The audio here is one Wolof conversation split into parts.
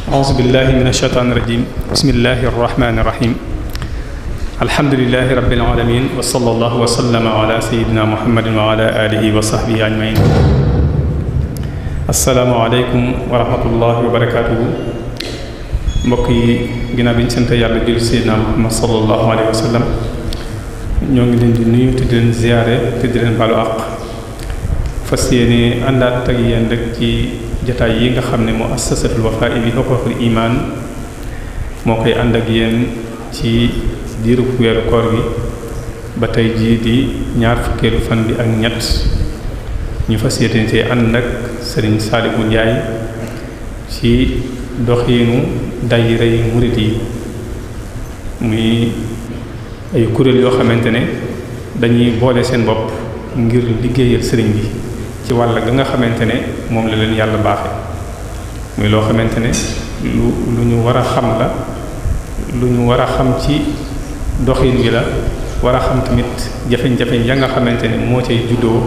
أعوذ بالله من الشيطان الرجيم بسم الله الرحمن الرحيم الحمد لله رب العالمين وصلى الله وسلم على سيدنا محمد وعلى آله وصحبه أجمعين السلام عليكم ورحمة الله وبركاته mbokk yi ginnaaw bi ñu sant yàlla julli Seydina Muhammad sallallahu alayhi wa sallam ñoo ngi leen di nuyu te di leen ziyaare te di leen balu àq fas yéene àndaat ak yéen rek ci jataay yi nga xam ne muassasatul Wafa bi huququl iman moo koy ànd ak yéen ci diiru weeru koor gi ba tey jii di ñaar fukkeelu fan bi ak ñett ñu fas yéene ci ànd ak Serigne Saliou Ndiaye ci doxiinu daayira yi murit yi muy ay kuréel yoo xamante ne dañuy boole seen bopp ngir liggéeyal sëriñ bi ci wàll ga nga xamante ne moom la leen yàlla baaxe muy loo xamante ne lu ñu war a xam la lu ñu war a xam ci doxin wi la war a xam tamit jafe-jafe ya nga xamante ne moo cay juddoo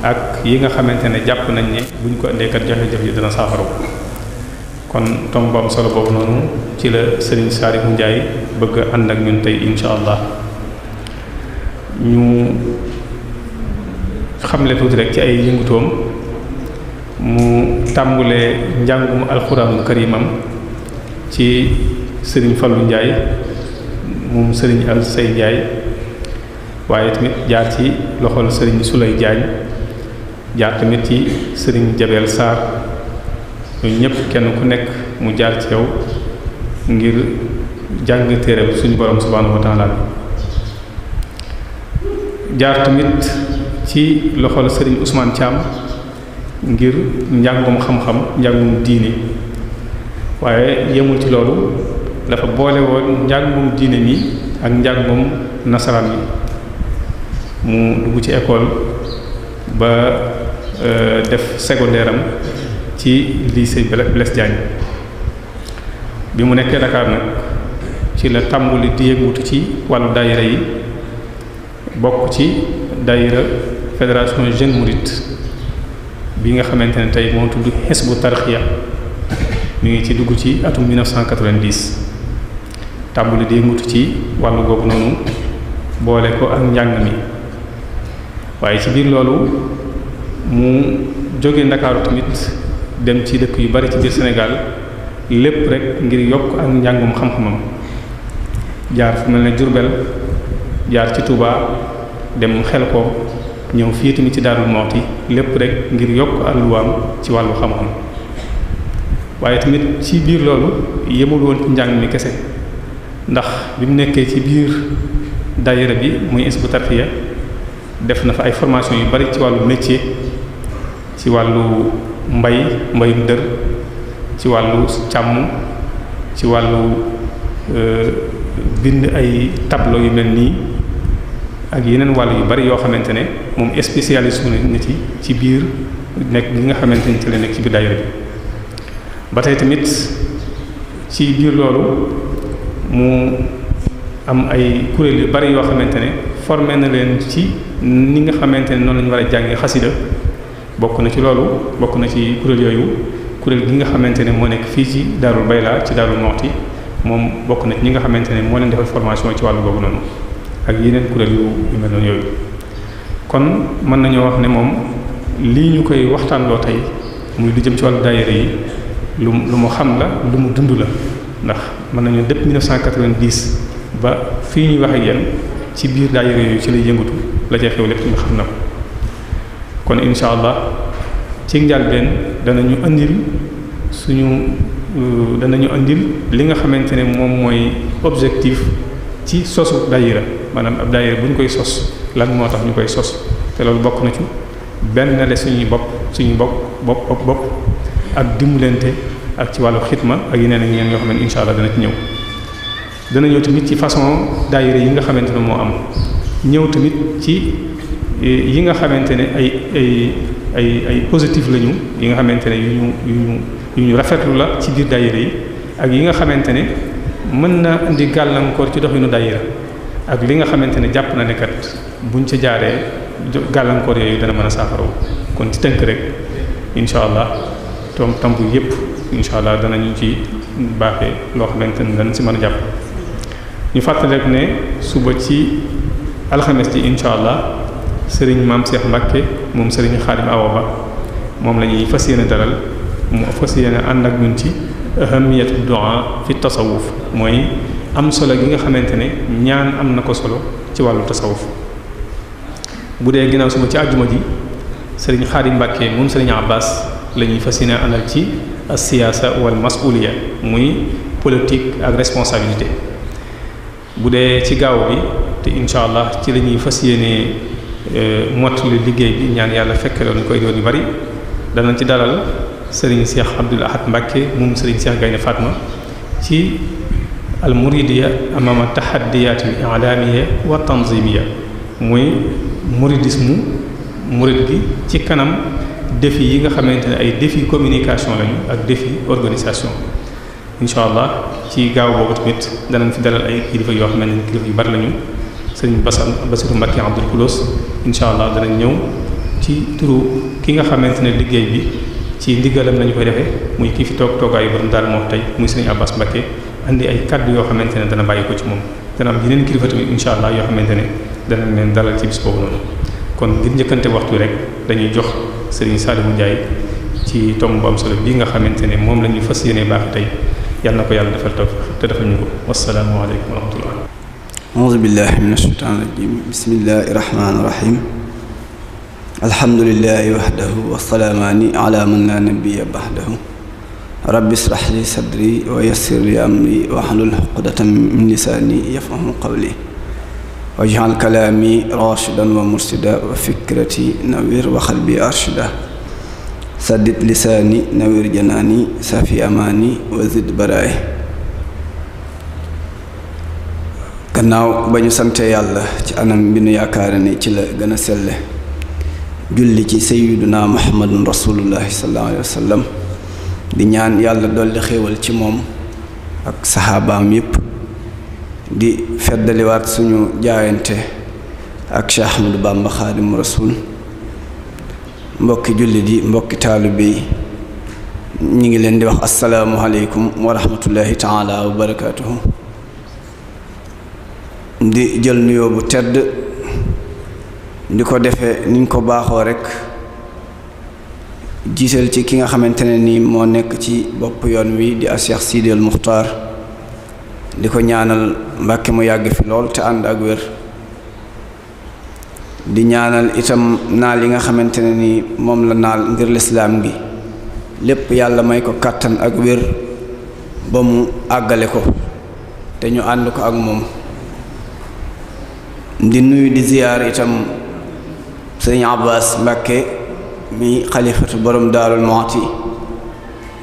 ak yi nga xamante ne jàpp nañ ne buñ ko indee kat jafe-jafe yi dana saafara kon tomb bu am solo boobu noonu ci la Serigne Saliou Ndiaye bëgg a ànd ak ñun tey insha allah ñu xamle tuuti rek ci ay yëngutoom mu tàmbulee njàngum alxuraanul karimam ci Serigne Fallou Ndiaye moom Serigne Al Say Ndiaye waaye tamit jaar ci loxol Serigne Souley Diagne jaar tamit ci Serigne Jabel Sarr ñooñu ñëpp kenn ku nekk mu jaar ci yow ngir jàng téere suñu borom subhaanahu wa ta'ala jaar tamit ci loxol Serigne Ousmane Thiam ngir njàngum xam-xam njàngum diini waaye yemul ci loolu dafa boole woon njàngum diine mi ak njàngum nasaraan yi mu dugg ci école ba def secondaire am ci lycée Blaise Diagne bi mu nekkee Dakar nag ci la tàmbuli di yëngutu ci wàllu daayira yi bokk ci daayira fédération jeune mouride bi nga xamante ne tey moo tudd Hizbu Tarxiya mi ngi ci dugg ci atum 1990 tàmbuli di yëngutu ci wàllu googu noonu boole ko ak njàng mi waaye ci biir loolu mu jóge Ndakaaru tamit dem ci dëkk yu bari ci biir Sénégal lépp rek ngir yokk ak njàngum xam-xamam jaar fu mel ne Diourbel jaar ci Touba dem xel ko ñëw fii tamit ci Darou Moukhty lépp rek ngir yokk àlluwaam ci wàllu xam-xam waaye tamit ci biir loolu yemul woon ci njàng mi kese ndax bi mu nekkee ci biir daayira bi muy Hizbut Tarqiyyah def na fa ay formation yu bari ci wàllu métier ci wàllu mbayum dër ci wàllu càmm ci wàllu bind ay tableau yu mel nii ak yeneen wàll yu bari yoo xamante ne moom spécialiste na ci biir nekk gi nga xamante ni ci la nekk ci biir daayira bi ba tey tamit ci biir loolu mu am ay kuréel yu bari yoo xamante ne formé na leen ci ni nga xamante ne noonu lañu war a jàngi xasida bokk na ci loolu bokk na ci kuréel yooyu kuréel gi nga xamante ne moo nekk fii ci Darou Bayla ci Darou Moukhty moom bokk na ñi nga xamante ne moo leen defal formation ci wàllu boobu noonu ak yeneen kuréel yu mel noonu yooyu. kon mën nañoo wax ne moom lii ñu koy waxtaanloo tey muy lu jëm ci wàllu daayira yi lu mu xam la lu mu dund la ndax mën nañu depuis 1990 ba fii ñuy wax ak yéen ci biir daayira yooyu ci lay yëngatu la ca xew lépp nga xam na ko. kon incha allah ci njàlbeen danañu andil li nga xamante ne moom mooy objectif ci sosu daayira maanaam ab daayira bu ñu koy sos lan moo tax ñu koy sos te loolu bokk na ci benn le suñu bopp ak dimbalante ak ci wàllu xitma ak yeneen ak yeneen yoo xam ne incha allah dana ci ñëw. dana ñëw tamit ci façon daayira yi nga xamante ne moo am ñëw tamit ci yi nga xamante ne ay positif lañu yi nga xamante ne yu ñu rafetlu la ci biir daayira yi ak yi nga xamante ne mën na indi gàllankoor ci doxinu daayira ak li nga xamante ne jàpp na ne kat buñ ca jaaree gàllankoor yooyu dana mën a saafarawu. kon ci tënk rek incha allah tomb yépp incha allah danañu ci baaxee loo xamante ne dañ ci mën a jàpp. ñu fàttali rek ne suba ci alxames ji incha allah sëriñ maam Cheikh Mbacke moom sëriñ Xaadim Awa Ba moom la ñuy fas yéene dalal mu fas yéene ànd ak ñun ci ahamiyatu du'a fi tasawuf mooy am solo gi nga xamante ne ñaan am na ko solo ci wàllu tasawuf. bu dee ginnaaw suba ci àjjuma ji sëriñ Xaadim Mbacke moom sëriñ Abbas la ñuy fas yéene àndal ci as-siyaasa wal mas'uliya muy politique ak responsabilité. bu dee ci gaaw bi te incha allah ci la ñuy fas yéene mottali liggéey bi ñaan yàlla fekk loolu ñu koy doon yu bari danañ ci dalal Serigne Cheikh Abdoul Ahad Mbacké moom Serigne Cheikh Gaynde Fatma ci al muridiya amama tahaddiyat al i'lamiyya wa tanzimiyya muy muridisme murid gi ci kanam défi yi nga xamante ne ay défi communication lañu ak défi organisation. incha allah ci gaaw boobu tamit danañ fi dalal ay kilifa yoo xam ne kilifa yu bari lañu sëriñ Bassirou Mbacké Abdoul Khoudoss incha allah danañ ñëw ci turu ki nga xamante ne liggéey bi ci ndigalam lañu koy defee muy kii fi toogaayu borom daal moo tey muy sëriñ Abbas Mbacké andi ay kaddu yoo xamante ne dana bàyyi ko ci moom dana am yeneen kilifa tamit incha allah yoo xamante ne danañ leen dalal ci bis boobu noonu. kon ngir njëkkante waxtu rek dañuy jox sëriñ Saliou Ndiaye ci tomb bu am solo bii nga xamante ne moom la ñu fas yéene baax tey. yàlla na ko yàlla defal tawfiq te defal ñu ko wassalaamu aleykum wa rahmatullah. a'uuzu billahi minash shaytaanir rajiim bismillahir rahmaanir rahiim alhamdulillahi wahdahu wassalaamaani ala man laa nabiyya ba'dahu rabbi ishrah li sadri wa yassir li amri wahlul uqdatan min lisaani yafqahu qawli waj'al kalaami raashidan wa murshidan wa fikrati nawwir wa qalbi arshida saddid lisaani nawir janaani safi amaani wa zid baraay. gannaaw ba ñu sante yàlla ci anam bi nu yaakaare ne ci la gën a selle julli ci sayyiduna muhammadun rasulullahi sallallahu alayhi wa sallam di ñaan yàlla dolli xéewal ci moom ak saxaabaam yépp di feddaliwaat suñu jaayante ak Cheikh Ahmadou Bamba Xaadimu Rasuul. mbokki jullit yi mbokki taalibe yi ñu ngi leen di wax assalaamu aleykum wa rahmatullahi taala wa barakaatuhu. di jël nuyoo bu tedd di ko defee niñ ko baaxoo rekk jiital ci ki nga xamante ne ni moo nekk ci bopp yoon wi di a Cheikh Sidi al Muxtaar di ko ñaanal Mbàkke mu yàgg fi lool te ànd ak wér. di ñaanal itam naal yi nga xamante ne ni moom la naal ngir lislaam gi lépp yàlla may ko kàttan ak wér ba mu àggale ko te ñu ànd ko ak moom. di nuyu di ziyaar itam sëriñ Abbas Mbacké mi xalifatu borom Daarul Muxti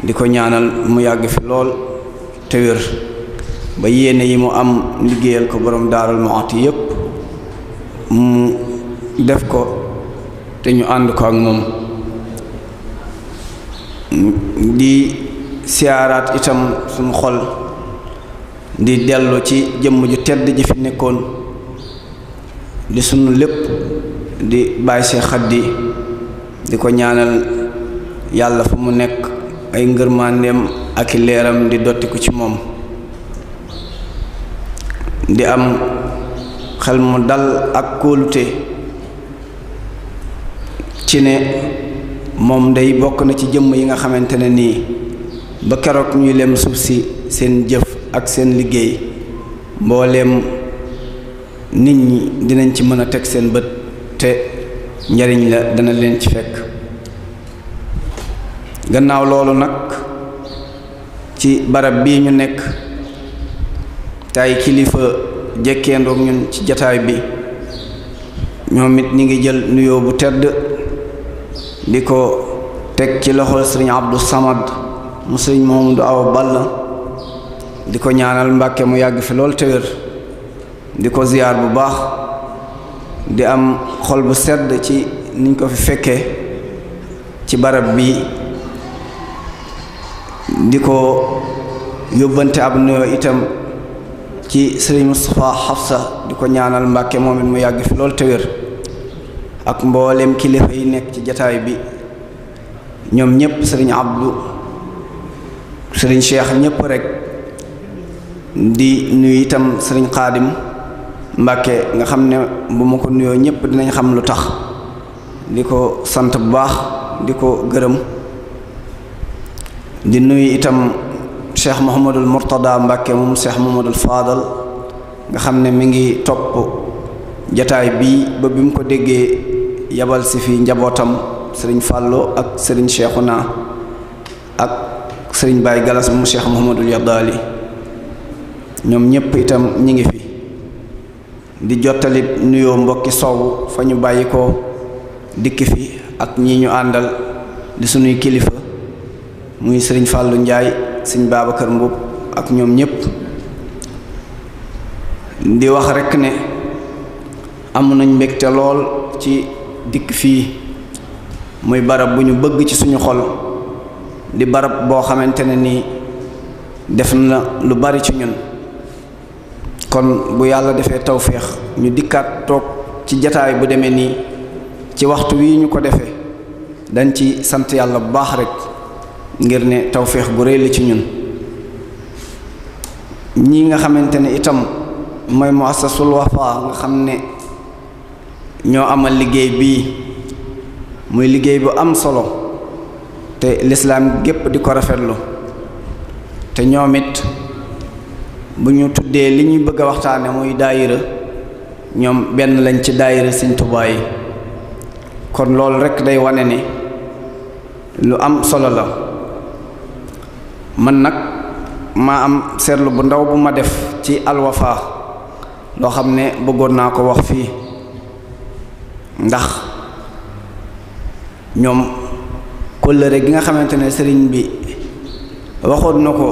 di ko ñaanal mu yàgg fi lool te wér ba yéene yi mu am liggéeyal ko borom Daarul Muxti yépp mu def ko te ñu ànd ko ak moom. di siyaaraat itam suñu xol di dellu ci jëmm ju tedd ji fi nekkoon di sunu lépp di bàyyi see xaddi di ko ñaanal yàlla fa mu nekk ay ngërmandeem ak i leeram di dotti ko ci moom di am xel mu dal ak kóolute ci ne moom day bokk na ci jëmm yi nga xamante ne nii ba keroog ñuy lem suuf si seen jëf ak seen liggéey mbooleem nit ñi dinañ ci mën a teg seen bët te njariñ la dana leen ci fekk. gannaaw loolu nag ci barab bii ñu nekk tay kilifa jekkendoog ñun ci jataay bi ñoom it ñi ngi jël nuyoo bu tedd di ko teg ci loxol sëriñ Abdou Samad mu sëriñ Mamadou Awa Balla di ko ñaanal Mbàkke mu yàgg fi lool te wér di ko ziyaar bu baax di am xol bu sedd ci niñ ko fi fekkee ci barab bi di ko yóbbante ab nuyoo itam ci sëriñ Moustapha Hafsa di ko ñaanal Mbàkke moom it mu yàgg fi lool te wér ak mboolem kilifa yi nekk ci jataay bi ñoom ñépp sëriñ Abdou sëriñ Cheikh ñépp rek di nuyu itam sëriñ Xaadim Mbàkke nga xam ne bu ma ko nuyoo ñépp dinañ xam lu tax di ko sant bu baax di ko gërëm di nuyu itam Cheikh Mouhamadul Mourtada Mbàkke moom Cheikh Mouhamadul Fadal nga xam ne mi ngi topp jataay bii ba bi mu ko déggee yabal si fi njabootam sëriñ Fàllo ak sëriñ Cheikhouna ak sëriñ Baye Galas mu Cheikh Mouhamadul Yadali ñoom ñépp itam ñi ngi fi di jottali nuyoo mbokki sow fa ñu bàyyi ko dikk fi ak ñi ñu àndal di sunuy kilifa muy sëriñ Fàllu Njaay sëriñ Babacar Mbub ak ñoom ñépp di wax rekk ne am nañ mbégte lool ci dikk fii muy barab bu ñu bëgg ci suñu xol di barab boo xamante ne nii def na lu bari ci ñun kon bu yàlla defee tawféex ñu dikkaat toog ci jataay bu demee nii ci waxtu wi ñu ko defee dañ ci sant yàlla bu baax rek ngir ne tawféex gu rëy la ci ñun ñi nga xamante ne itam mooy muassasul Wafa nga xam ne ñoo amal liggéey bii muy liggéey bu am solo te lislaam gépp di ko rafetlu te ñoom it bu ñu tuddee li ñuy bëgg a waxtaane muy daayira ñoom benn lañ ci daayira Sëriñ Tuubaa yi kon loolu rekk day wane ne lu am solo la man nag maa am seetlu bu ndaw bu ma def ci Al Wafa loo xam ne bëggoon naa ko wax fii ndax ñoom kóllëre gi nga xamante ne sëriñ bi waxoon na ko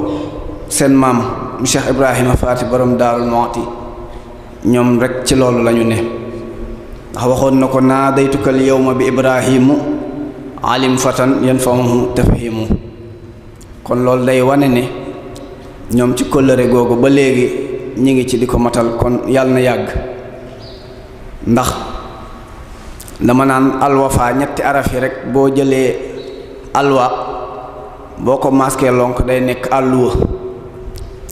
seen maam Cheikh Ibrahima Faati borom Daarul Muxti ñoom rek ci loolu lañu ne ndax waxoon na ko naa daytukal yawma bi Ibrahimu alim fatan yanfahu tafhimu kon loolu day wane ne ñoom ci kóllëre googu ba léegi ñi ngi ci di ko matal kon yàlla na yàgg ndax dama naan alwafa ñetti araf yi rek boo jëlee alwa boo ko masqué lonk day nekk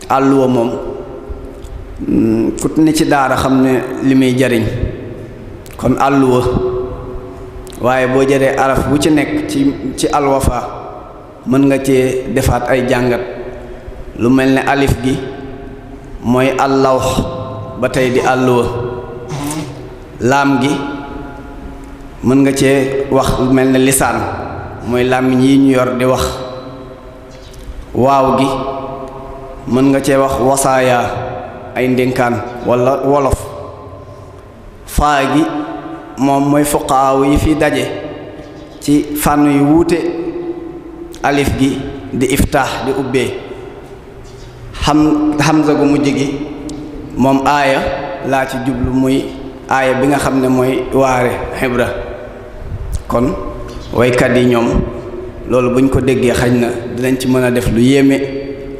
àlluwa moom ku ne ci daara xam ne li muy jariñ kon àlluwa waaye boo jëlee araf bu ci nekk ci alwafa mën nga cee defaat ay jàngat lu mel ne alif gi mooy allawx ba tey di àlluwa laam gi mën nga cee wax lu mel ne lisaan mooy làmmiñ yi ñu yor di wax waaw gi mën nga cee wax wasaaya ay ndénkaan walla wolof faa gi moom mooy fuqaaw yi fi daje ci fànn yu wuute alif gi di iftaax di ubbee hamza gu mujj gi moom aaya laa ci jublu muy aaya bi nga xam ne mooy waare xibra kon waykat yi ñoom loolu buñ ko déggee xañ na dinañ ci mën a def lu yéeme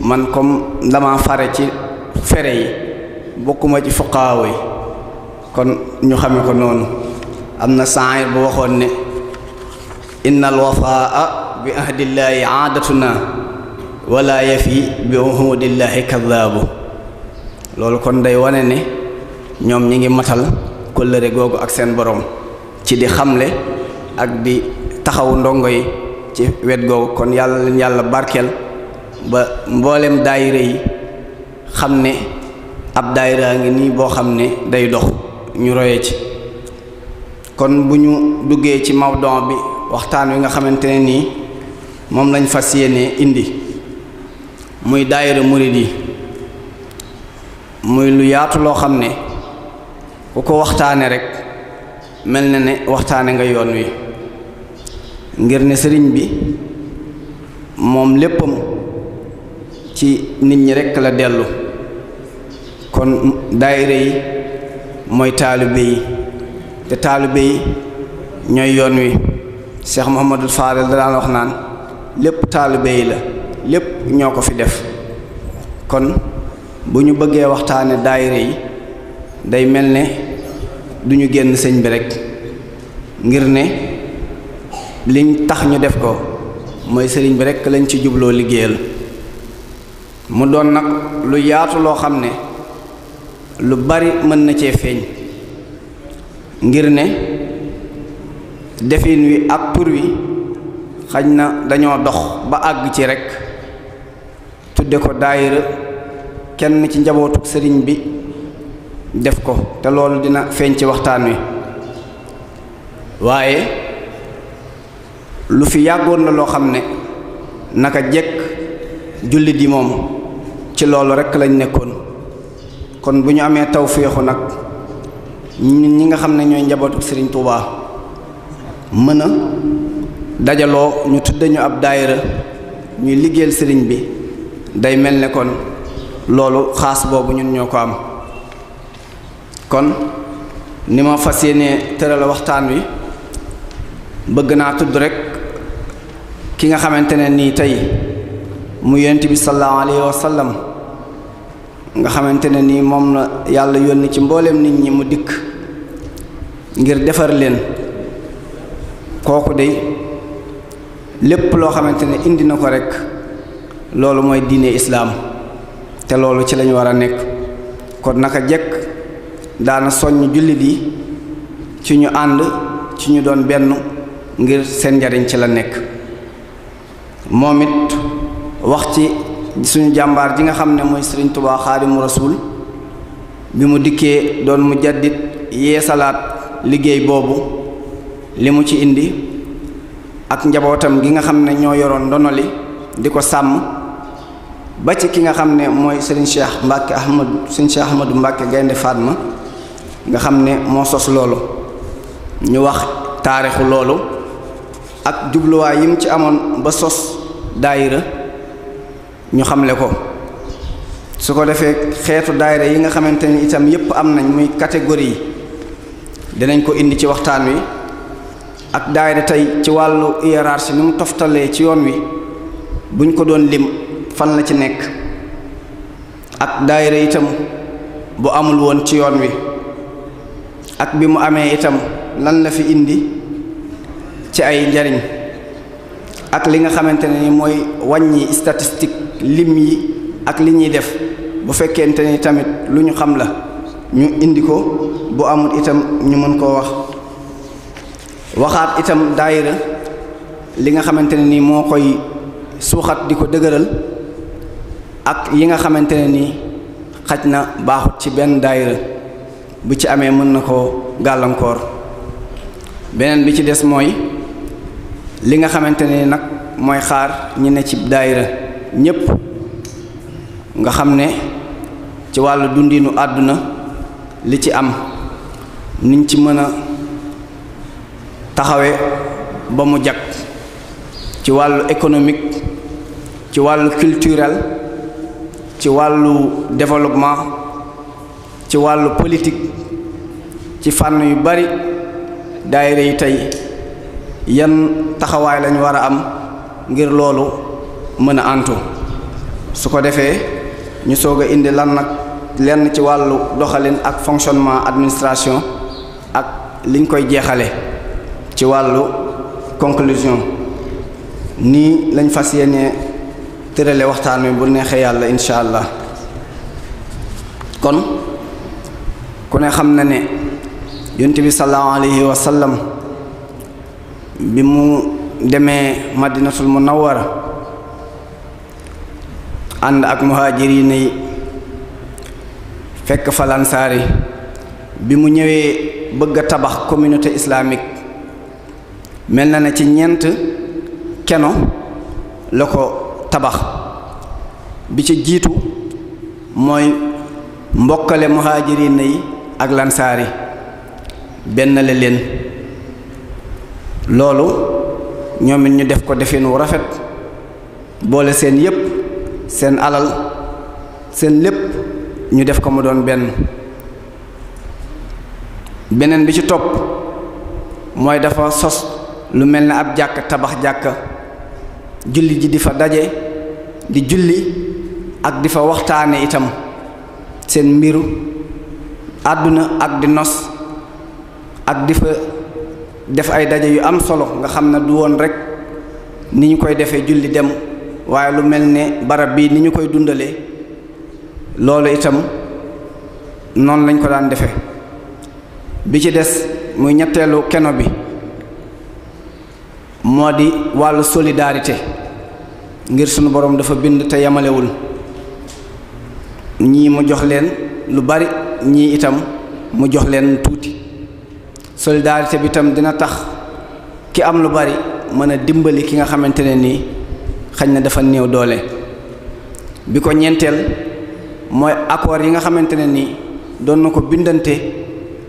man comme dama fare ci fere yi bokkuma ci fuqaaw yi kon ñu xame ko noonu am na saayir bu waxoon ne innal wafaa bi ahdillaahi aadatuna wala yafi bi uhudillaahi kadaabu loolu kon day wane ne ñoom ñi ngi matal kóllëre googu ak seen borom ci di xamle ak di taxawu ndongo yi ci wet googu. kon yàlla leen yàlla barkeel ba mboolem daayira yi xam ne ab daayira ngi nii boo xam ne day dox ñu roye ci. kon bu ñu duggee ci mawdon bi waxtaan wi nga xamante ne nii moom lañ fas yéene indi muy daayira murid yi, muy lu yaatu loo xam ne ku ko waxtaane rek mel na ne waxtaane nga yoon wi, ngir ne sëriñ bi moom léppam ci nit ñi rekk la dellu. kon daayira yi mooy taalibe yi, te taalibe yi ñooy yoon wi. Cheikh Mouhamadul Fadel da daan wax naan lépp taalibe yi la, lépp ñoo ko fi def. kon bu ñu bëggee waxtaane daayira yi day mel ne duñu génn sëñ bi rekk, ngir ne liñ tax ñu def ko mooy sëriñ bi rekk lañ ci jubloo liggéeyal. mu doon nag lu yaatu loo xam ne lu bari mën na cee feeñ, ngir ne defin wi ak tur wi xaj na dañoo dox ba àgg ci rekk tudde ko daayira, kenn ci njabootu sëriñ bi def ko, te loolu dina feeñ ci waxtaan wi. waaye lu fi yàggoon la loo xam ne naka jekk jullit yi moom ci loolu rekk lañ nekkoon. kon bu ñu amee tawféexu nag ñi nga xam ne ñooy njabootu sëriñ Touba mën a dajaloo ñu tudde ñu ab daayira ñuy liggéeyal sëriñ bi, day mel ne kon loolu xaas boobu ñun ñoo ko am. kon ni ma fas yéene tëral waxtaan wi bëgg naa tudd rekk ki nga xamante ne nii tey mu yonent bi sallallahu alayhi wa sallam nga xamante ne nii moom la yàlla yónni ci mbooleem nit ñi mu dikk ngir defar leen. kooku de lépp loo xamante ne indi na ko rekk loolu mooy diine islaam, te loolu ci lañu war a nekk. kon naka jekk daana soññ jullit yi ci ñu ànd, ci ñu doon benn, ngir seen njariñ ci la nekk. moom it wax ci suñu jàmbaar ji nga xam ne mooy Sëriñ Tuubaa Xaadimu Rasuul bi mu dikkee doon mu jaddit yeesalaat liggéey boobu, li mu ci indi ak njabootam gi nga xam ne ñoo yoroon ndono li di ko sàmm, ba ci ki nga xam ne mooy Serigne Cheikh Mbacke Ahmadou Mbacke Gaynde Fatma nga xam ne moo sos loolu. ñu wax taarixu loolu ak jubluwaay yi mu ci amoon ba sos daayira ñu xamle ko. su ko defee xeetu daayira yi nga xamante ni itam yépp am nañ muy catégorie yi dinañ ko indi ci waxtaan wi. ak daayira tey ci wàllu hiérarchie ni mu toftalee ci yoon wi buñ ko doon lim fan la ci nekk, ak daayira itam bu amul woon ci yoon wi, ak bi mu amee itam lan la fi indi ci ay njariñ, ak li nga xamante ne ni mooy wàññi statistique lim yi ak li ñuy def bu fekkente ni tamit lu ñu xam la ñu indi ko, bu amul itam ñu mën koo wax. waxaat itam daayira li nga xamante ne ni moo koy suuxat di ko dëgëral, ak yi nga xamante ne ni xaj na baaxut ci benn daayira, bu ci amee mën na koo gàllankoor. beneen bi ci des mooy li nga xamante ne nag mooy xaar ñi ne ci daayira ñépp, nga xam ne ci wàllu dundinu àdduna li ci am niñ ci mën a taxawe ba mu jag, ci wàllu économique, ci wàllu culturel, ci wàllu développement, ci wàllu politique, ci fànn yu bari daayira yi tey yan taxawaay lañu war a am ngir loolu mën a antu. su ko defee ñu soog a indi lan nag lenn ci wàllu doxalin ak fonctionnement administration ak liñ koy jeexale ci wàllu conclusion. nii lañ fas yéene tërale waxtaan wi bu neexee yàlla incha allah. kon kon ku ne xam na ne yonent bi sallallahu alayhi wa sallam bi mu demee madinatul munawwara ànd ak muhaajiriin yi fekk fa lansaar yi bi mu ñëwee bëgg a tabax communauté islamique mel na ne ci ñeent keno la ko tabax bi ci jiitu mooy mbokkale muhaajiriin yi ak lansaar yi benn la leen loolu ñoom it ñu def ko defin wu rafet boole seen yépp seen alal seen lépp ñu def ko mu doon beneen bi ci topp mooy dafa sos lu mel ne ab jàkk tabax jàkka julli ji di fa daje di julli ak di fa waxtaane itam seen mbiru àdduna ak di nos ak di fa def ay daje yu am solo nga xam ne du woon rek ni ñu koy defee julli dem waaye lu mel ne barab bii ni ñu koy dundalee loolu itam noonu lañ ko daan defe bi ci des muy ñetteelu keno bi moo di wàllu solidarité ngir sunu borom dafa bind te yamalewul ñii mu jox leen lu bari ñii itam mu jox leen tuuti solidarité bi itam dina tax ki am lu bari mën a dimbali ki nga xamante ne nii xañ na dafa néew doole bi ko ñeenteel mooy accord yi nga xamante ne nii doon na ko bindante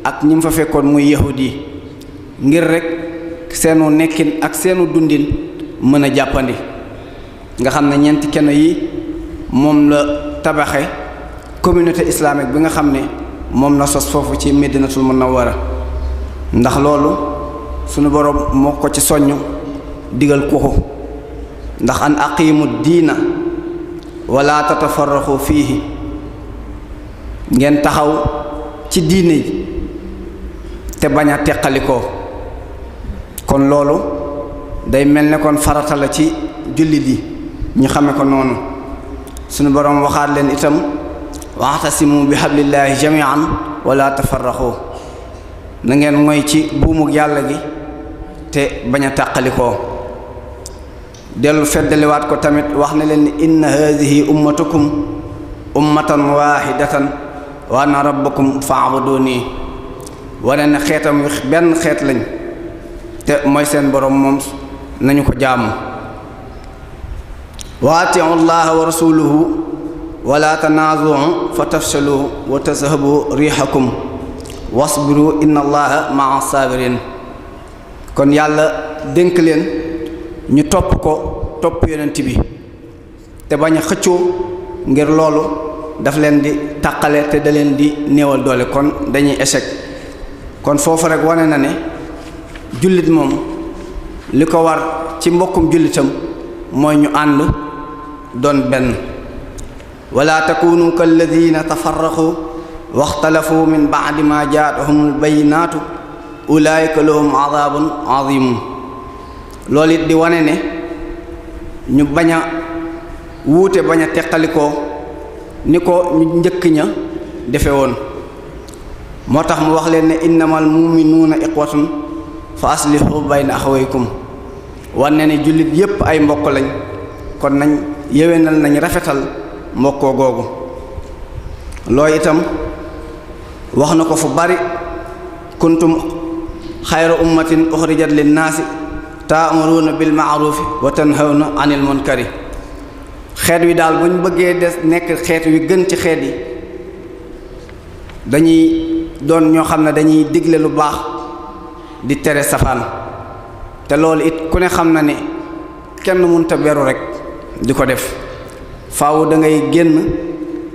ak ñi mu fa fekkoon muy yahudi yi ngir rek seenu nekkin ak seenu dundin mën a jàppandi nga xam ne ñeenti keno yi moom la tabaxe communauté islamique bi nga xam ne moom la sos foofu ci Medinatul Munawwara ndax loolu sunu borom moo ko ci soññ digal ko ndax an aqimu diina wala tatafarraxu fiihi ngeen taxaw ci diine ji te bañ a teqalikoo kon loolu day mel ne kon farata la ci jullit yi ñu xame ko noonu sunu borom waxaat leen itam wa'tasimu bi hablillahi jami'an wala tafarraxu na ngeen moy ci buumug yàlla gi te bañ a tàqalikoo dellu feddaliwaat ko tamit wax na leen ni inna haadihi ummatukum ummatan waahidatan wa ana rabbukum fa'buduni wane ne xeetam wi benn xeet lañ te mooy seen borom moom nañu ko jaamu wa atiu llaha wa rasuluhu wala tanaazu'u fa tafshalu wa tazhabu riixakum wasbiru inna allaha ma'a sabirin kon yàlla dénk leen ñu topp ko topp yonent bi te bañ a xëccoo ngir loolu daf leen di tàqale te da leen di néewal doole kon dañuy échec kon foofu rek wane na ne jullit moom li ko war ci mbokkum jullitam mooy ñu ànd doon benn wala takunu kalladina tafarraqu waxtalafu min ba'di ma jaa'ahumul bayyinaatu ulaa'ika lahum adaabun aziim loolu it di wane ne ñu bañ a wuute bañ a teqalikoo ni ko ñu njëkk ña defe woon moo tax mu wax leen ne innamal mu'minuuna iqwatun fa aslihu bayna axawaykum wane ne jullit yépp ay mbokk lañ kon nañ yéwénal nañ rafetal mbokkoo googu looy itam wax na ko fu bari kuntum xayra ummatin uxrijat linnaasi ta'muruuna bil ma'ruufi wa tanhawna anil munkari xeet wi daal bu ñu bëggee des nekk xeet wi gën ci xeet yi dañuy doon ñoo xam ne dañuy digle lu baax di tere safaan te loolu it ku ne xam na ne kenn mënta beru rek di ko def faaw da ngay génn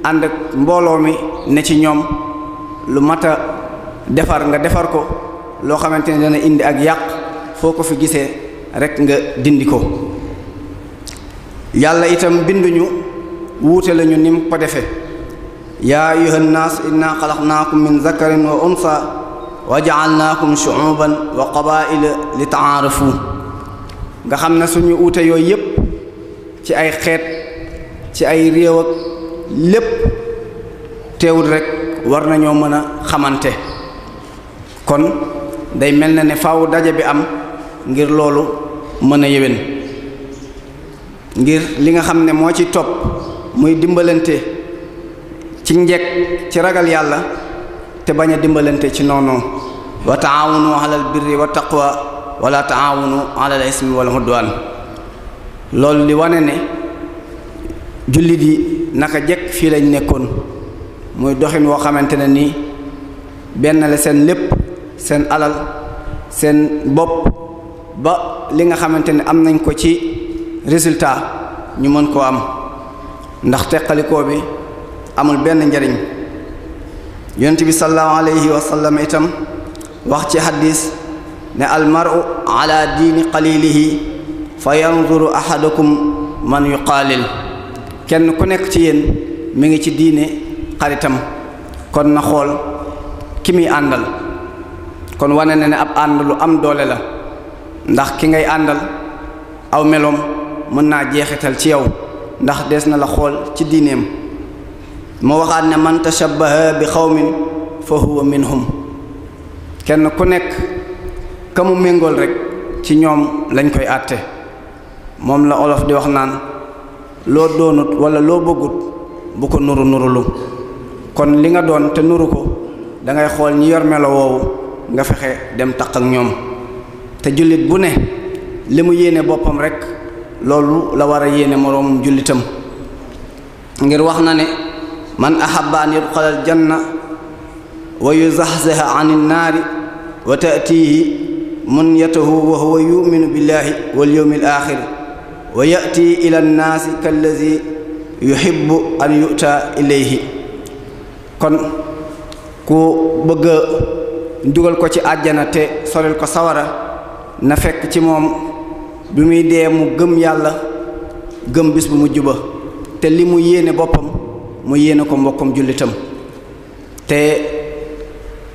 ànd ak mbooloo mi ne ci ñoom lu mat a defar nga defar ko loo xamante ne dana indi ak yàq foo ko fi gisee rek nga dindi ko yàlla itam binduñu wuute lañu ni mu ko defee yaa ayyuhan naas inna xalaqnaakum min zakarin wa unsa wa ja'alnaakum shu'uban wa qabaa'ila li ta'aarafu nga xam ne suñu wuute yooyu yépp ci ay xeet ci ay réew ak lépp teewul rek war nañoo mën a xamante kon day mel na ne faaw daje bi am ngir loolu mën a yéwén ngir li nga xam ne moo ci topp muy dimbalante ci njekk ci ragal yàlla te bañ a dimbalante ci noonu wa taawunu alal birri wa taqwa wala taawunu alal ismi wal udwan loolu li wane ne jullit yi naka jekk fii lañ nekkoon muy doxin woo xamante ne nii benn la seen lépp seen alal seen bopp ba li nga xamante ne am nañ ko ci résultat ñu mën koo am ndax teqalikoo bi amul benn njariñ yonent bi sallallahu alayhi wa sallam itam wax ci hadis ne almaru ala diini qalilihi fa yanzuru ahadukum man yuqaalil kenn ku nekk ci yéen mi ngi ci diine xaritam kon na xool ki muy àndal kon wane na ne ab ànd lu am doole la ndax ki ngay àndal aw meloom mën naa jeexital ci yow ndax des na la xool ci diineem moo waxaat ne man tashabbaha bi xawmin fa huwa minhum kenn ku nekk ka mu méngool rek ci ñoom lañ koy àtte moom la olof di wax naan loo doonut wala loo bëggut bu ko nurulu kon li nga doon te nuru ko dangay xool ñi yor melo woowu nga fexe dem taq ak ñoom te jullit bu ne li mu yéene boppam rek loolu la war a yéene moroomum jullitam ngir wax na ne man ahabba an yadxula al janna wa yuzaxzaha an innaari wa taatihi munyatahu wa huwa yuminu billahi wal yawmi al axir wa yati ila nnaasi kallazi yuhibbu an yuta ilayhi kon ku bëgg a dugal ko ci àjjana te soril ko sawara na fekk ci moom bi muy dee mu gëm yàlla gëm bis bu mujj ba te li mu yéene boppam mu yéene ko mbokkam jullitam te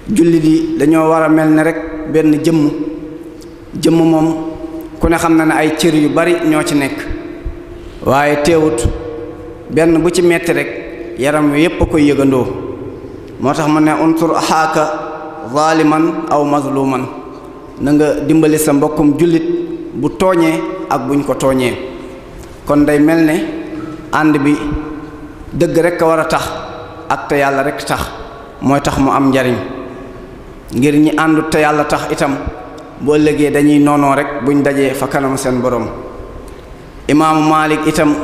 jullit yi dañoo war a mel ne rek benn jëmm moom ku ne xam na ne ay cër yu bari ñoo ci nekk waaye teewut benn bu ci metti rek yaram wi yépp a koy yëgandoo moo tax mu ne unsur axaaka zaliman aw mazluman na nga dimbali sa mbokkum jullit bu tooñee ak buñ ko tooñee kon day mel ne ànd bi dëgg rek a war a tax ak te yàlla rek tax mooy tax mu am njariñ ngir ñi àndut te yàlla tax itam boo ëllëgee dañuy noonoo rek buñ dajee fa kanam seen borom imaamu Maalik itam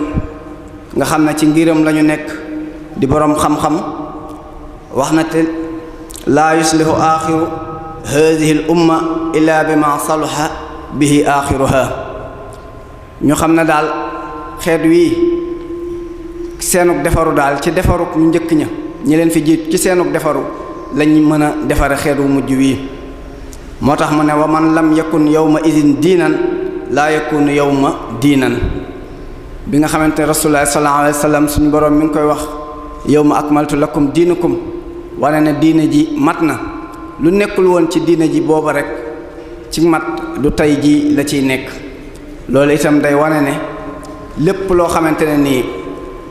nga xam ne ci ngiram lañu nekk di borom xam-xam wax na te laa yuslihu aaxiru haadihi al umma illa bima salaha bihi aaxiruha ñu xam ne daal xeet wii seenug defaru daal ci defaruk ñu njëkk ña ñi leen fi jiit ci seenug defaru lañ mën a defare xeet wu mujj wii moo tax mu ne wa man lam yakun yawma idin diinan laa yakunu yawma diinan bi nga xamante ne rasulullah sallallahu alayhi wa sallam suñu borom mi ngi koy wax yawma akmaltu lakum diinakum wane ne diine ji mat na lu nekkul woon ci diine ji booba rek ci mat du tey ji la ciy nekk loolu itam day wane ne lépp loo xamante ne nii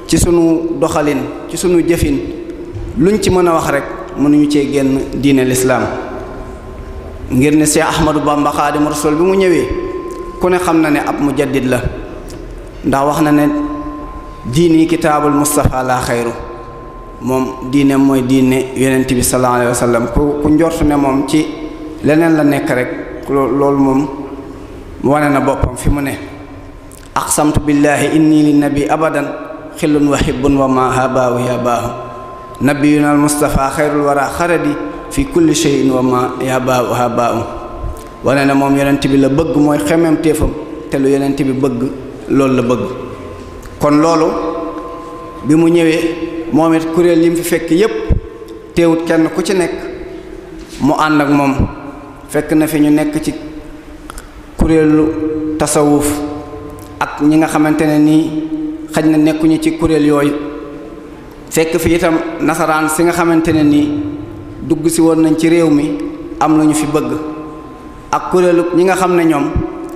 ci sunu doxalin ci sunu jëfin luñ ci mën a wax rek mënuñu cee génn diine lislaam ngir ne Cheikh Ahmadou Bamba Xaadimu Rasuul bi mu ñëwee ku ne xam na ne ab mujaddid la ndax wax na ne diini kitaabul Mustafa la xayru moom diine mooy diine yonent bi sallallahu alayhi wa sallam ku njortu ne moom ci leneen la nekk rek loolu moom wane na boppam fi mu ne aqsamtu billahi inni li nabi abadan xillun wa hibbun wa ma habaahu yabaahu nabiyuna al Mustafa xayrul wara xaradi fi kulli shay'in wa ma yabaahu habaahu wane na moom yonent bi la bëgg mooy xemem téefam te lu yonent bi bëgg loolu la bëgg kon loolu bi mu ñëwee moom it kuréel yi mu fi fekk yépp teewut kenn ku ci nekk mu ànd ak moom fekk na fi ñu nekk ci kuréelu tasawuf ak ñi nga xamante ne nii xaj na nekkuñu ci kuréel yooyu fekk fi itam nasaraan si nga xamante ne nii dugg si woon nañ ci réew mi am lu ñu fi bëgg ak kuréelu ñi nga xam ne ñoom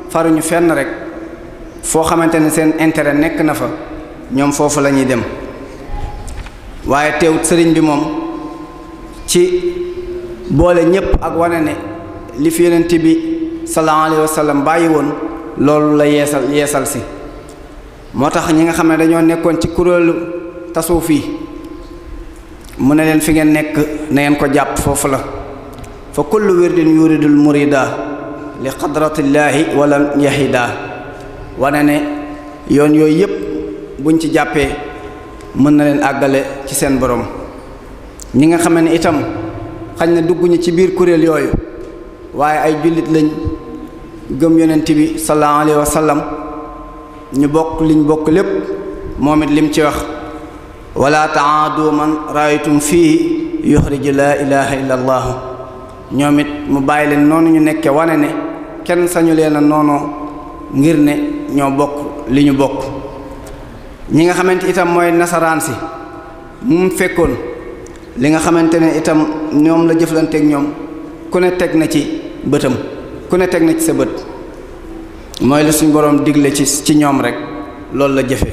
faruñu fenn rek foo xamante ne seen intérêt nekk na fa ñoom foofu la ñuy dem waaye teewut sëriñ bi moom ci boole ñépp ak wane ne li fi yonent bi sallallahu alayhi wa sallam bàyyi woon loolu la yeesal si moo tax ñi nga xam ne dañoo nekkoon ci kuréelu tasawuf yi mu ne leen fi ngeen nekk na ngeen ko jàpp foofu la fa kullu wirdin yuridul murida li qadratillaahi wala yahida wane ne yoon yooyu yépp buñ ci jàppee mën na leen àggale ci seen borom ñi nga xam ne itam xañ na dugguñu ci biir kuréel yooyu waaye ay jullit lañ gëm yonent bi sallallahu alayhi wa sallam ñu bokk liñ bokk lépp moom it lim ci wax wala taadu man raaytum fii yuxriju laa ilaha illa allah ñoom it mu bàyyi leen noonu ñu nekke wane ne kenn sañu leen a noonoo ngir ne ñoo bokk li ñu bokk ñi nga xamante itam mooy nasaraan si mu fekkoon li nga xamante ne itam ñoom la jëflanteeg ñoom ku ne teg na ci bëtam ku ne teg na ci sa bët mooy la suñ boroom digle ci ñoom rek loolu la jëfe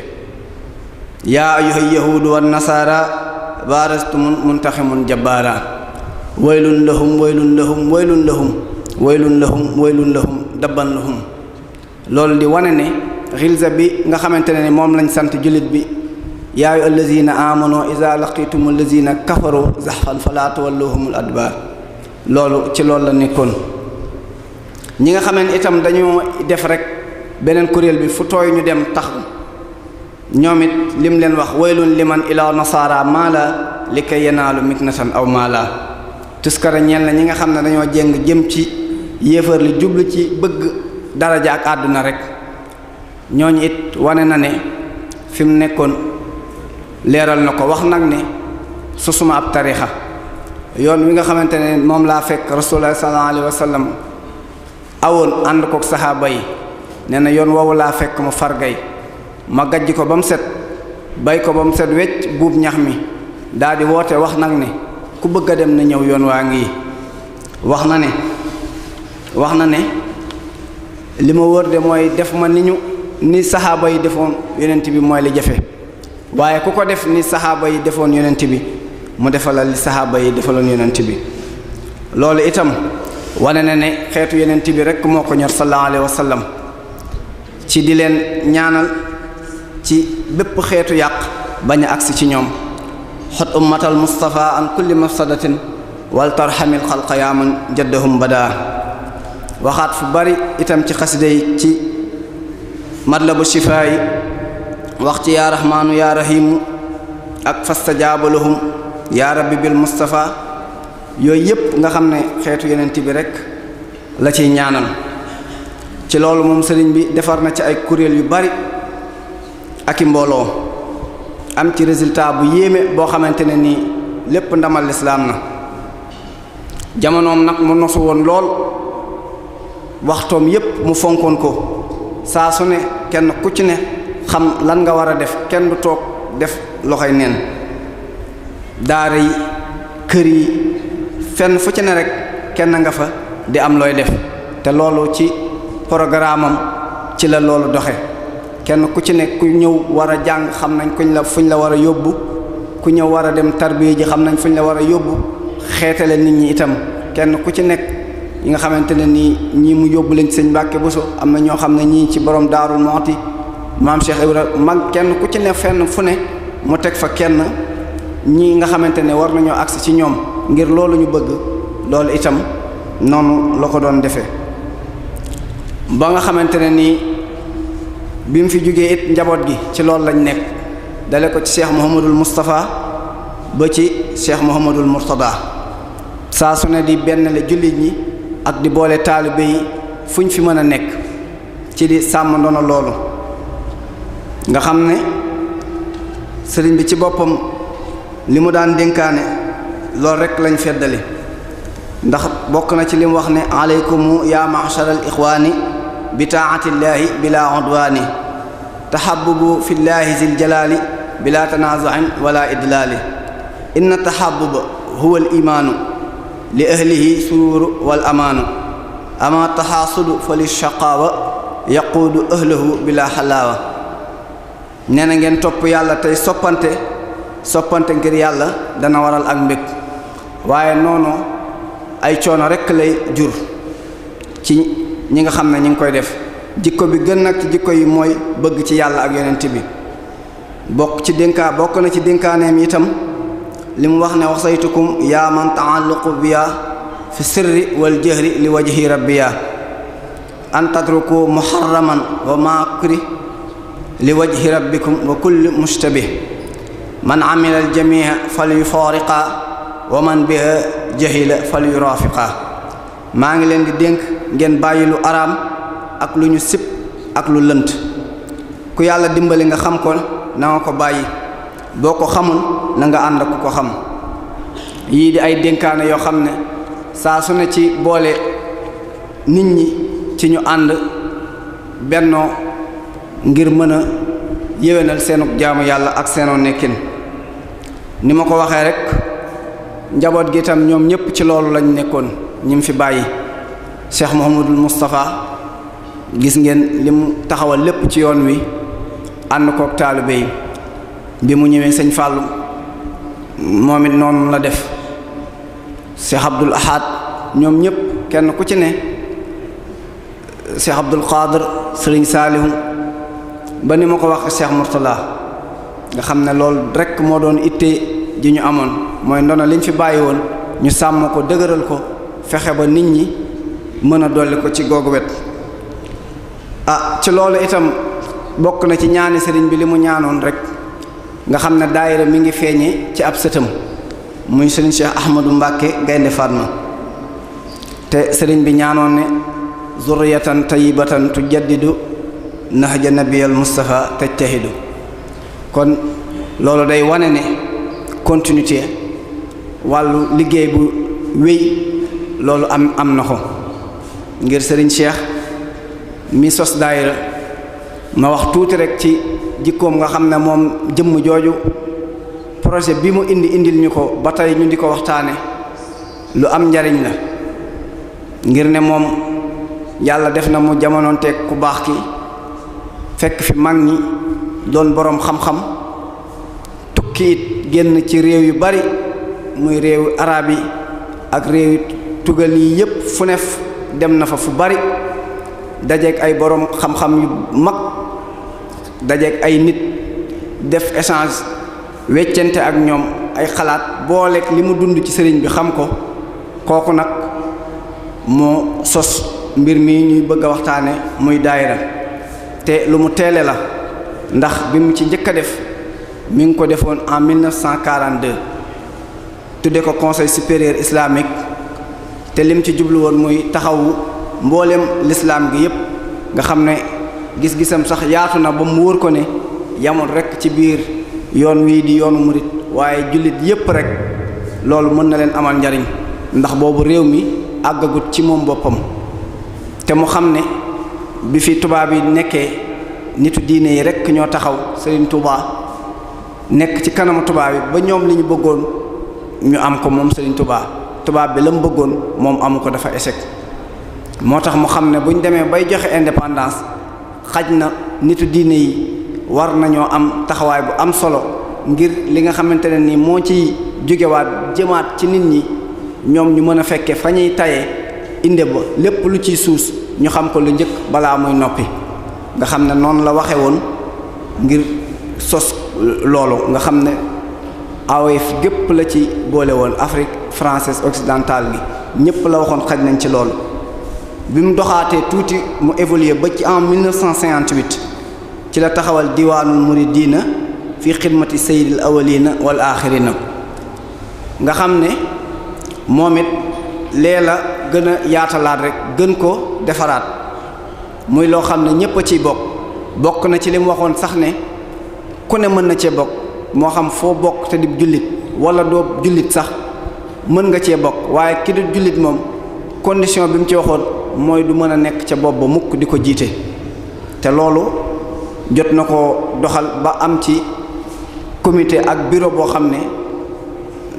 yaa ayyuha yahuudu wan nasaara baarastumun muntaximun jabbaara waylun lahum waylun lahum waylun lahum waylun lahum waylun lahum dabban lahum loolu di wane ne xilsa bi nga xamante ne moom lañ sant jullit bi yaa ayyuha allazina amanu iza laqitum allazina kafaru zahfan fala tuwalluhumul adbar loolu ci loolu la nekkoon ñi nga xamante itam dañoo def rek beneen kuréel bi fu tooy ñu dem tax ñoom it lim leen wax waylun liman ila nasara maala li kay yanaalu miknatan aw maala tuskara ñeel na ñi nga xam ne dañoo jéng jëm ci yéefar li jublu ci bëgg daraja ak àdduna rek ñooñu it wane na ne fi mu nekkoon leeral na ko wax nag ne susuma ab tarixa yoon wi nga xamante ne moom laa fekk rasulullah sallallahu alayhi wa sallam awoon ànd kook saxaaba yi nee na yoon woowu laa fekk mu fargay ma gajj ko ba mu set bay ko ba mu set wecc buub ñax mi daal di woote wax nag ne ku bëgg a dem na ñëw yoon waa ngi wax na ne li ma wër de mooy def ma ni saxaaba yi defoon yonent bi mooy li jafe waaye ku ko def ni saxaaba yi defoon yonent bi mu defalal li saxaaba yi defaloon yonent bi loolu itam wane na ne xeetu yonent bi rekk moo ko ñor sallallahu alayhi wa sallam ci di leen ñaanal ci bépp xeetu yàq bañ a agsi ci ñoom xot ummatal mustafa an kulli mafsadatin wal tarhamil xalqa yaa man jaddahum badaa waxaat fu bari itam ci xasida yi ci matlabu shifaa yi wax ci yaa rahmaanu yaa rahimu ak fastajaaba lahum yaa rabbi bil mustafa yooyu yépp nga xam ne xeetu yonent bi rekk la ciy ñaanal ci loolu moom sëriñ bi defar na ci ay kuréel yu bari ak i mbooloo am ci résultat bu yéeme boo xamante ne nii lépp ndamal lislaam na jamonoom nag mu nosu woon lool waxtoom yépp mu fonkoon ko saa su ne kenn ku ci ne xam lan nga war a def kenn du toog def loxoy neen daara yi kër yi fenn fu ci ne rek kenn nga fa di am looy def te loolu ci programme am ci la loolu doxe kenn ku ci ne ku ñëw war a jàng xam nañ fuñ la war a yóbbu ku ñëw war a dem tarbiya ji xam nañ fuñ la war a yóbbu xeetale nit ñi itam kenn ku ci nekk yi nga xamante ne nii ñii mu yóbbu leen ci sëñ Mbàkke Buso am na ñoo xam ne ñii ci borom Daarul Muxti maam Cheikh Ibrahima mag kenn ku ci ne fenn fu ne mu teg fa kenn ñii nga xamante ne war nañoo agsi ci ñoom ngir loolu ñu bëgg loolu itam noonu la ko doon defee ba nga xamante ne nii bi mu fi jógee it njaboot gi ci loolu lañ nekk dale ko ci Cheikh Mouhamadul Moustapha ba ci Cheikh Mouhamadul Mourtada saa su ne di benn la jullit ñi ak di boole taalibe yi fu ñu fi mën a nekk ci di sàmm ndono loolu nga xam ne sëriñ bi ci boppam li mu daan dénkaane loolu rekk lañ feddali ndax bokk na ci li mu wax ne aleykumu ya ma'shar al ixwaani bi taa'atillaahi bila udwaani taxabubu fi llaahi zil jalaali bila tanaazu'in wala idlaali inna taxabuba huwa al imaanu li ahlihi sururu wal amaanu ama taxaasudu fa li shaqaawa yaquudu ahlahu bila xalaawa nee na ngeen topp yàlla tey soppante soppante ngir yàlla dana waral ak mbég waaye noonu ay coono rekk lay jur ci ñi nga xam ne ñi ngi koy def jikko bi gën nag ci jikko yi mooy bëgg ci yàlla ak yonent bi bokk na ci dénkaaneem itam li mu wax ne wasaytukum yaa man taalluqu biya fi sirri wal jahri li wajhi rabbiya an tatruku muharraman wa makri li wajhi rabbikum wa kulli mushtabih man amila al jamia fal yufariqa wa man biha jahila fal yurafiqa maa ngi leen di dénk ngeen bàyyi lu araam ak lu ñu sib ak lu lënt ku yàlla dimbali nga xam ko na nga ko bàyyi boo ko xamul na nga ànd ak ku ko xam yii di ay dénkaane yoo xam ne saa su ne ci boole nit ñi ci ñu ànd bennoo ngir mën a yéwénal seenug jaamu yàlla ak seenoo nekkin ni ma ko waxee rek njaboot gi itam ñoom ñépp ci loolu lañ nekkoon ñi mu fi bàyyi Cheikh Mouhamadul Moustapha gis ngeen li mu taxawal lépp ci yoon wi ànd kook taalibe yi bi mu ñëwee sëñ Fàllu moom it noonu la def Cheikh Abdul Ahad ñoom ñépp kenn ku ci ne Cheikh Abdul Qadir Sëriñ Saalihu ba ni ma ko wax Cheikh Murtala nga xam ne loolu rekk moo doon itte ji ñu amoon mooy ndono liñ fi bàyyi woon ñu sàmm ko dëgëral ko fexe ba nit ñi mën a dolli ko ci googu wet ci loolu itam bokk na ci ñaani sëriñ bi li mu ñaanoon rek nga xam ne daayira mi ngi feeñe ci ab sëtam muy sëriñ Cheikh Ahmadou Mbacke Gaynde Fatma te sëriñ bi ñaanoon ne zurriyatan tayyibatan tujaddidu nahja nabiyal Mustafa tajtahidu kon loolu day wane ne continuité wàllu liggéey bu wéy loolu am na ko ngir sëriñ Cheikh mi sos daayira ma wax tuuti rek ci jikkoom nga xam ne moom jëmm jooju projet bi mu indil ñu ko ba tey ñu di ko waxtaane lu am njariñ la ngir ne moom yàlla def na mu jamonoonteeg ku baax ki fekk fi mag ñi doon boroom xam-xam tukki it génn ci réew yu bari muy réewu arab yi ak réew tugal yi yépp fu nef dem na fa fu bari dajeek ay boroom xam-xam yu mag dajeek ay nit def échange weccante ak ñoom ay xalaat booleeg li mu dund ci sëriñ bi xam ko kooku nag moo sos mbir mi ñuy bëgg a waxtaane muy daayira te lu mu teele la ndax bi mu ci njëkk a def mi ngi ko defoon en 1942 tudde ko conseil supérieur islamique te lim ci jublu woon muy taxawu mboolem lislaam gi yépp nga xam ne gis-gisam sax yaatu na ba mu wóor ko ne yamul rekk ci biir yoon wii di yoonu murit waaye jullit yépp rekk loolu mën na leen amal njariñ ndax boobu réew mi àggagut ci moom boppam te mu xam ne bi fi tubaab yi nekkee nitu diine yi rekk ñoo taxaw Serigne Touba nekk ci kanamu tubaab yi ba ñoom li ñu bëggoon ñu am ko moom Serigne Touba tubaab bi la mu bëggoon moom amu ko dafa échec moo tax mu xam ne bu ñu demee bay joxe indépendance xaj na nitu diine yi war nañoo am taxawaay bu am solo ngir li nga xamante ne ni moo ci jógewaat jëmaat ci nit ñi ñoom ñu mën a fekke fa ñuy tayee inde ba lépp lu ciy suus ñu xam ko lu njëkk balaa muy noppi nga xam ne noonu la waxe woon ngir sos loolu nga xam ne AOF gépp la ci boole woon Afrique française occidentale gi ñépp la waxoon xaj nañ ci loolu bi mu doxaatee tuuti mu évolué ba ci en 1958 ci la taxawal diwaanul muridina fi xidmati sayyidil awwalina wal axirina nga xam ne moom it lee la gën a yaatalaat rek gën ko defaraat muy loo xam ne ñépp a ciy bokk na ci li mu waxoon sax ne ku ne mën na cee bokk moo xam foo bokk te di jullit wala doo jullit sax mën nga cee bokk waaye ki du jullit moom condition bi mu ci waxoon mooy du mën a nekk ca bopp ba mukk di ko jiite te loolu jot na ko doxal ba am ci comité ak bureau boo xam ne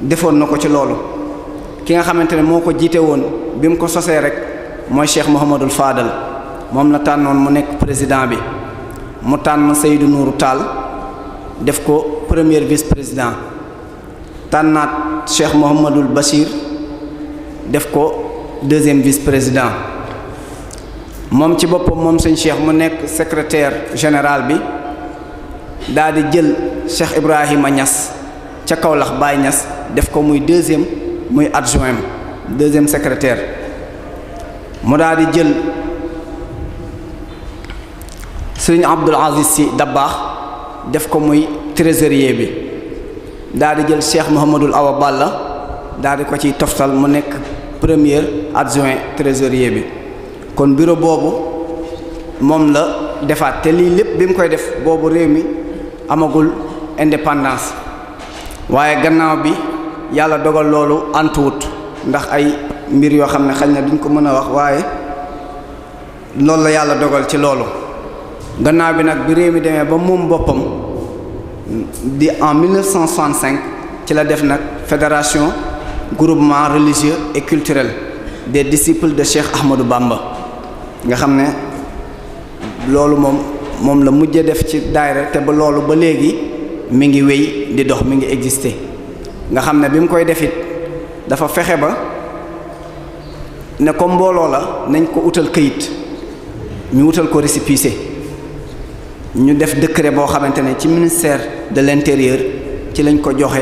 defoon na ko ci loolu ki nga xamante ne moo ko jiite woon bi mu ko sosee rek mooy Cheikh Mouhamadul Fadal moom la tànnoon mu nekk président bi mu tànn Seydou Nourou Tall def ko premier vice président tànnaat Cheikh Mouhamadul Bachir def ko deuxième vice-président moom ci boppam moom sëñ Cheikh mu nekk secrétaire général bi daal di jël Cheikh Ibrahima Niass ca Kaolack Baye Niass def ko muy adjoint deuxième secrétaire mu daal di jël sëriñ Abdul Aziz Sy Dabakh def ko muy trésorier bi daal di jël Cheikh Mouhamadul Awa Balla daal di ko ciy toftal mu nekk premier adjoint trésorier bi kon bureau boobu moom la defaat te lii lépp bi mu koy def boobu réew mi amagul indépendance waaye gannaaw bi yàlla dogal loolu antuwut ndax ay mbir yoo xam ne xañ na duñ ko mën a wax waaye loolu la yàlla dogal ci loolu gannaaw bi nag bi réew mi demee ba moom boppam di en 1965 ci la def nag fédération groupement religieux et culturel des disciples de Cheikh Ahmadou Bamba nga xam ne loolu moom la mujjee def ci daayira te ba loolu ba léegi mi ngi wéy di dox mi ngi exister nga xam ne bi mu koy defit dafa fexe ba ne ko mbooloo la nañ ko utal këyit ñu utal ko récépissé ñu def décret boo xamante ne ci ministère de l'intérieur ci lañ ko joxe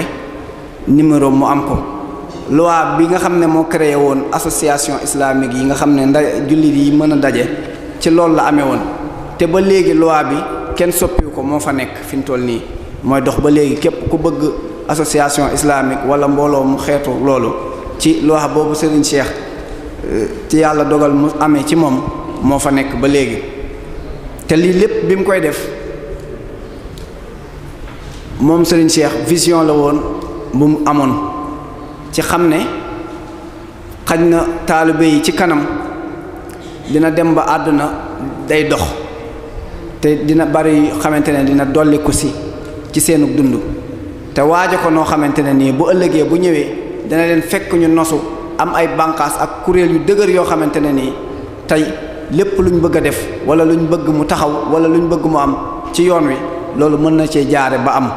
numéro mu am ko loi bi nga xam ne moo créé woon association islamique yi nga xam ne jullit yi mën a daje ci loolu la amee woon te ba léegi loi bi kenn soppiwu ko moo fa nekk fi mu toll nii mooy dox ba léegi képp ku bëgg association islamique wala mbooloo mu xeetu loolu ci loi boobu Serigne Cheikh ci yàlla dogal mu amee ci moom moo fa nekk ba léegi te lii lépp bi mu koy def moom Serigne Cheikh vision la woon bu mu amoon ci xam ne xaj na taalibe yi ci kanam dina dem ba àdduna day dox te dina bari xamante ne dina dolli ko ci seenu dund te waaja ko noo xamante ne nii bu ëllëgee bu ñëwee dana leen fekk ñu nosu am ay bànqaas ak kuréel yu dëgër yoo xamante ne nii tey lépp luñ bëgg a def wala luñ bëgg mu taxaw wala luñ bëgg mu am ci yoon wi loolu mën na cee jaare ba am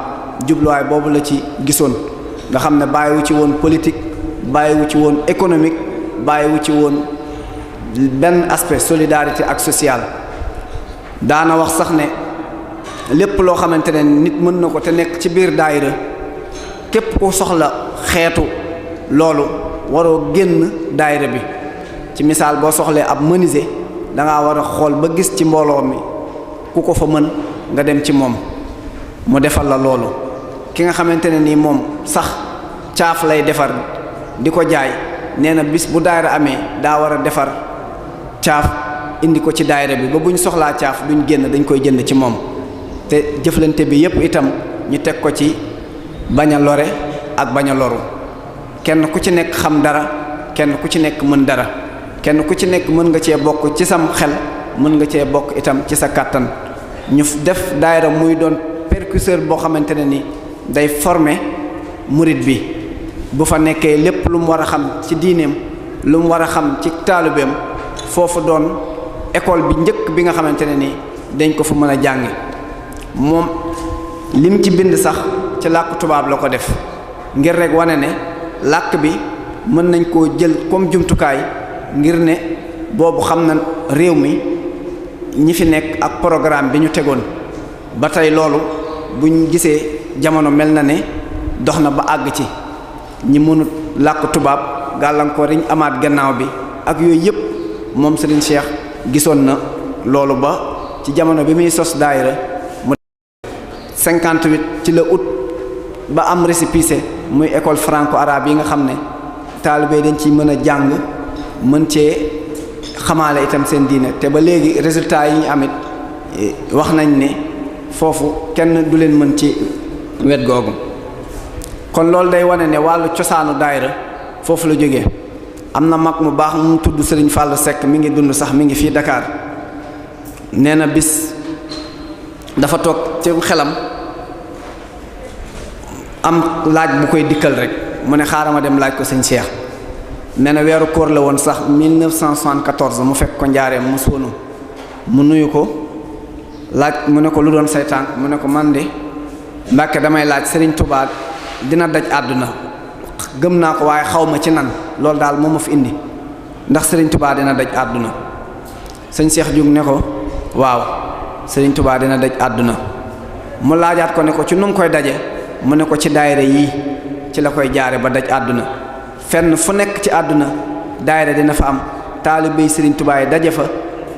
jubluwaay boobu la ci gisoon nga xam ne bàyyiwu ci woon politique bàyyiwu ci woon économique bàyyiwu ci woon benn aspect solidarité ak social daana wax sax ne lépp loo xamante ne nit mën na ko te nekk ci biir daayira képp ku soxla xeetu loolu waroo génn daayira bi ci misaal boo soxlee ab menuisier dangaa war a xool ba gis ci mbooloo mi ku ko fa mën nga dem ci moom mu defal la loolu ki nga xamante ne nii moom sax caaf lay defar di ko jaay nee na bis bu daayira amee daa war a defar caaf indi ko ci daayira bi ba bu ñu soxlaa caaf duñ génn dañ koy jënd ci moom te jëflante bi yépp itam ñu teg ko ci bañ a lore ak bañ a loru kenn ku ci nekk xam dara kenn ku ci nekk mën dara kenn ku ci nekk mën nga cee bokk ci sam xel mën nga cee bokk itam ci sa kàttan ñu def daayira muy doon percusseur boo xamante ne ni day former murit bi bu fa nekkee lépp lu mu war a xam ci diineem lu mu war a xam ci taalibeem foofu doon école bi njëkk bi nga xamante ne ni dañ ko fa mën a jànge moom lim ci bind sax ci làkk tubaab la ko def ngir rek wane ne làkk bi mën nañ koo jël comme jumtukaay ngir ne boobu xam na réew mi ñi fi nekk ak programme bi ñu tegoon ba tey loolu buñ gisee jamono mel na ne dox na ba àgg ci ñi mënut làkk tubaab gàllankoor yiñ amaat gannaaw bi ak yooyu yëpp moom Serigne Cheikh gisoon na loolu ba ci jamono bi muy sos daayira mu 58 ci la août ba am récépissé muy école franco-arabe yi nga xam ne taalibe dañ ciy mën a jàng mën cee xamaale itam seen diine te ba léegi résultat yi ñu amit wax nañ ne foofu kenn du leen mën ci wet googu kon loolu day wane ne wàllu cosaanu daayira foofu la jógee am na mag mu baax mu tudd Serigne Fallou Seck mi ngi dund sax mi ngi fii Dakar nee na bis dafa toog ci xelam am laaj bu koy dikkal rek mu ne xaaral ma dem laaj ko sëñ Cheikh nee na weeru koor la woon sax 1974 mu fekk ko njaareem mu sóonu mu nuyu ko laaj mu ne ko lu doon say tànk mu ne ko man de Mbàkke damay laaj Serigne Touba dina daj àdduna gëm naa ko waaye xaw ma ci nan loolu daal moo ma fi indi ndax Serigne Touba dina daj àdduna sëñ Cheikh Diouf ne ko waaw Serigne Touba dina daj àdduna mu laajaat ko ne ko ci nu mu koy daje mu ne ko ci daayira yii ci la koy jaare ba daj àdduna fenn fu nekk ci àdduna daayira dina fa am taalibe Serigne Touba yi daje fa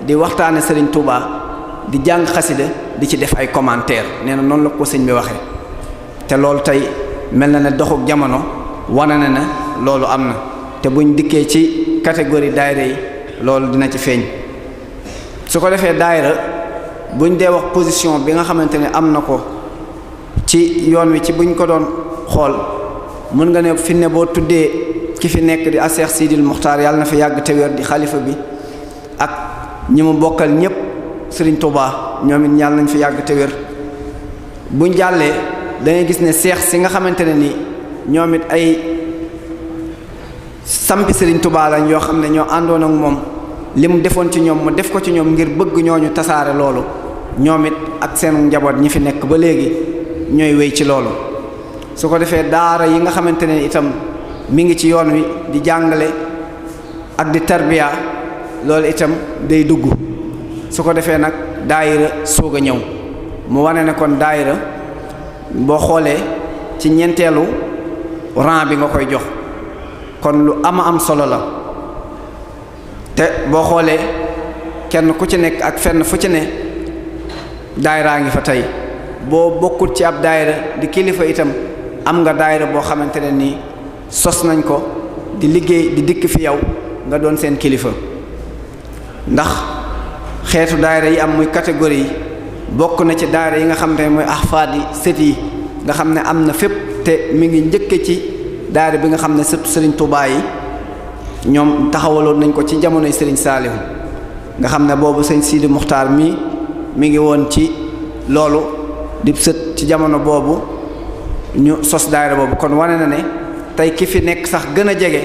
di waxtaane Serigne Touba di jàng xasida di ci def ay commentaire nee na noonu la ko sëñ bi waxee te loolu tey mel na ne doxuk jamono wane na ne loolu am na te buñ dikkee ci catégorie daayira yi loolu dina ci feeñ su ko defee daayira buñ dee wax position bi nga xamante ne am na ko ci yoon wi ci buñ ko doon xool mën nga ne fi ne boo tuddee ki fi nekk di Cheikh Sidil Muxtaar yàlla na fi yàgg te wér di xalifa bi ak ñi mu bokkal ñépp Serigne Touba ñoom it yàlla nañ fi yàgg te wér buñ jàllee da ngay gis ne seex si nga xamante ne ni ñoom it ay sampi Serigne Touba lañ yoo xam ne ñoo àndoon ak moom li mu defoon ci ñoom mu def ko ci ñoom ngir bëgg ñooñu tasaare loolu ñoom it ak seen njaboot ñi fi nekk ba léegi ñooy wéy ci loolu su ko defee daara yi nga xamante ne itam mi ngi ci yoon wi di jàngale ak di tarbiya loolu itam day dugg su ko defee nag daayira soog a ñëw mu wane ne kon daayira boo xoolee ci ñeenteelu rang bi nga koy jox kon lu ama am solo la te boo xoolee kenn ku ci nekk ak fenn fu ci ne daayiraa ngi fa tey boo bokkut ci ab daayira di kilifa itam am nga daayira boo xamante ne nii sos nañ ko di liggéey di dikk fi yow nga doon seen kilifa ndax xeetu daayira yi am muy catégorie yi bokk na ci daayira yi nga xam ne mooy ahfaad yi sët yi nga xam ne am na fépp te mi ngi njëkke ci daayira bi nga xam ne sëtu Serigne Touba yi ñoom taxawaloon nañ ko ci jamonoy Serigne Saliou nga xam ne boobu sëñ Sidi Muxtaar mi ngi woon ci loolu di sët ci jamono boobu ñu sos daayira boobu kon wane na ne tey ki fi nekk sax gën a jege